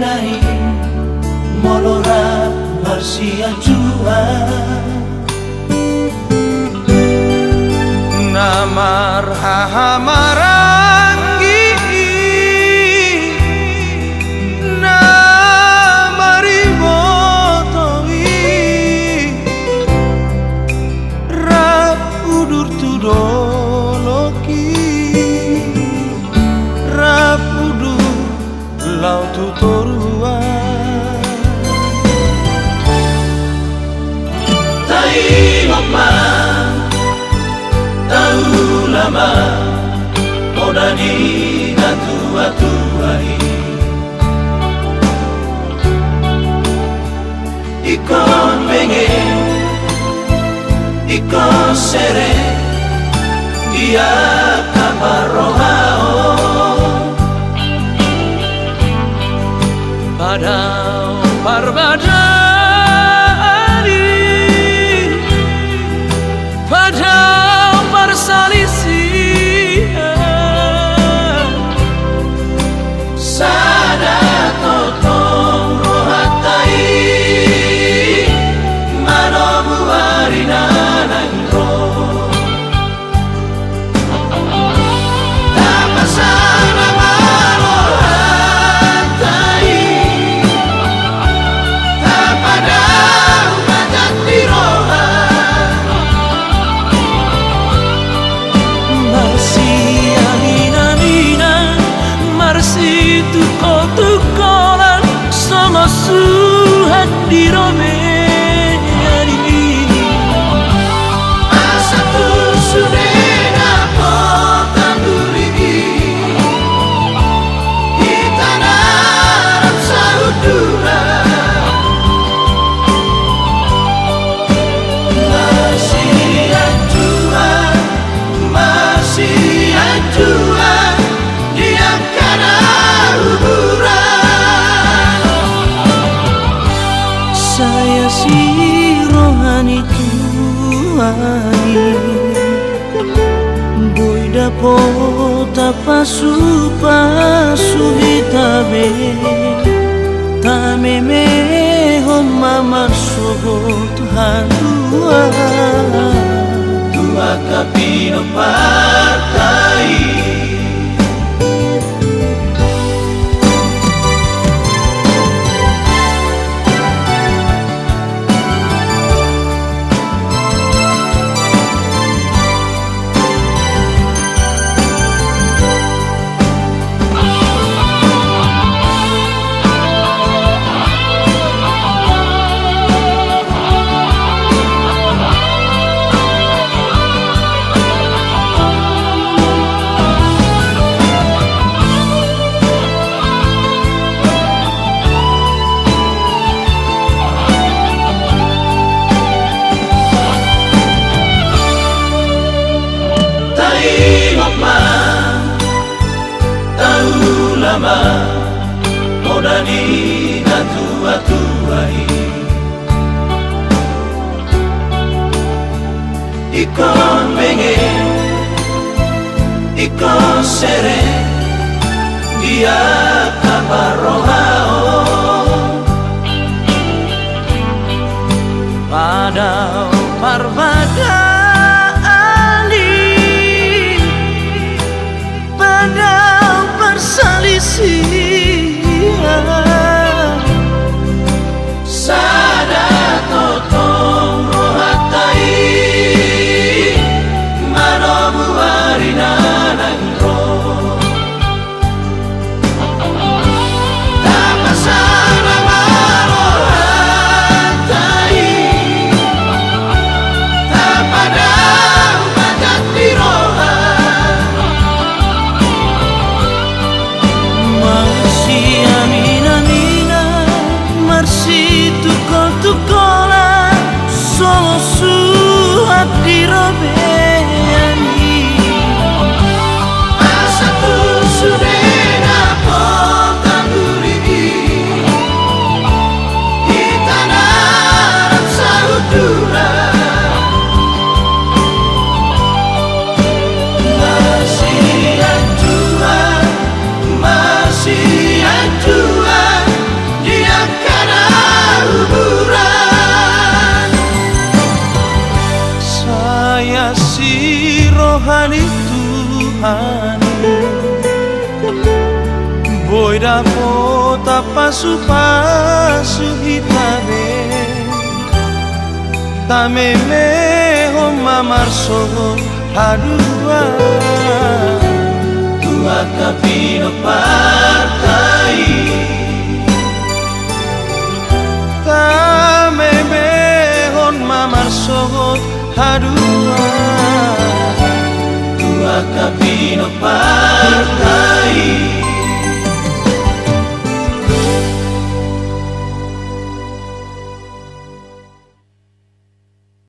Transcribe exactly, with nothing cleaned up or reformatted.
Nai molo rap marsianjuan. Na marhahamaranggi i, na mariboto i, rap udur tu dolok i, rap udur laho tu toruan. Taingot ma, taula ma poda ni natuatua i. Ingkon benget, ingkon serep di angka parrohaon. Padao parbadaan i, padao parsalisian. Sada tongtong rohanta i manomu ari na naeng ro. Tapasada ma rohanta i, tapadao ma jat ni roha. Marsiaminaminan, marsitungkoltungkolan, songon suhat di robean i. Asa tung sude na potan duri i, hita na rap saunduran. Marsianjuan, marsianjuan di angka na huburan. Sai asi roha ni Tuhan i, boi dapot tapasupasu hita be. Tamemehon ma marsogot haduan tu angka pinomparta i. Taingot ma, taula ma poda ni natuatua i. Ingkon benget, ingkon serep di angka parrohaon. Padao parbadaan i, padao parsalisian. Sada tongtong rohanta i manomu ari na naeng ro. Tapasada ma rohanta i, tapadao ma jat ni roha. Marsiaminaminan, marsitungkoltungkolan, songon suhat di robean i. Asa tung sude na potan duri i, hita na rap saunduran. Marsianjuan, marsianjuan Asi roha ni Tuhan i, boi dapotan pasupasu hita be. Tamemehon ma marsogot haduan tu angka pinomparta i. Tamemehon ma marsogot haduan tu angka pinomparta i.